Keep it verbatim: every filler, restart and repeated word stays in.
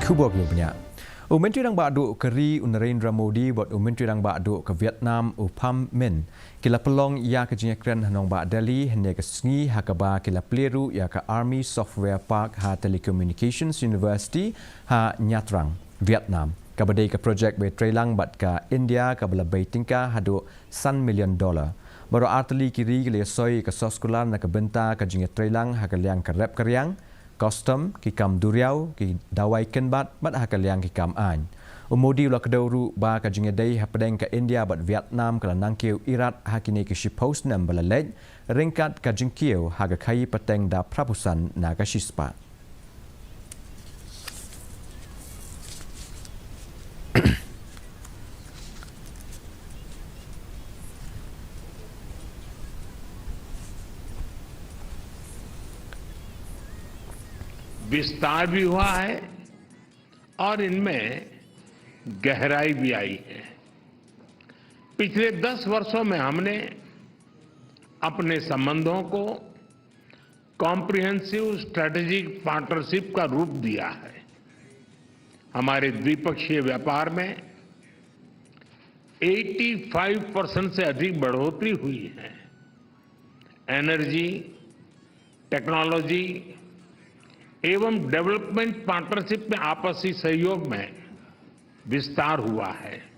Khubor kiba bniah. U Myntri Rangbah Duh ka ri u Narendra Modi bad u Myntri Rangbah Duh ka Vietnam u Pham Minh ki la pynlong ïa ka jingïakren ha nongbah Delhi hynne ka sngi ha kaba ki la plie ruh ïa ka Army Software Park ha Telecommunications University ha Nha Trang, Vietnam, kaba dei ka projek ba ïatreilang bad ka India kaba la bei tyngka haduh san million dollar. Baroh artylli ki ri ki la ïasoi ïa ka soskular na ka bynta ka jingïatreilang ha ka liang ka rep ka riang, custom, ki kam duriaw, ki dawai kynbat bad ha ka liang ki kam aiñ. U Modi u la kdew ruh ba ka jingïadei hapdeng ka India bad Vietnam ka la nangkiew irat ha kine ki shiphew snem ba la leit, ryngkat ka jingkiew ha ka khaïi pateng da phraphew san na ka shispah. विस्तार भी हुआ है और इनमें गहराई भी आई है। पिछले दस वर्षों में हमने अपने संबंधों को कॉम्प्रिहेंसिव स्ट्रेटेजिक पार्टनरशिप का रूप दिया है। हमारे द्विपक्षीय व्यापार में पचासी परसेंट से अधिक बढ़ोतरी हुई है। एनर्जी, टेक्नोलॉजी एवं डेवलपमेंट पार्टनरशिप में आपसी सहयोग में विस्तार हुआ है।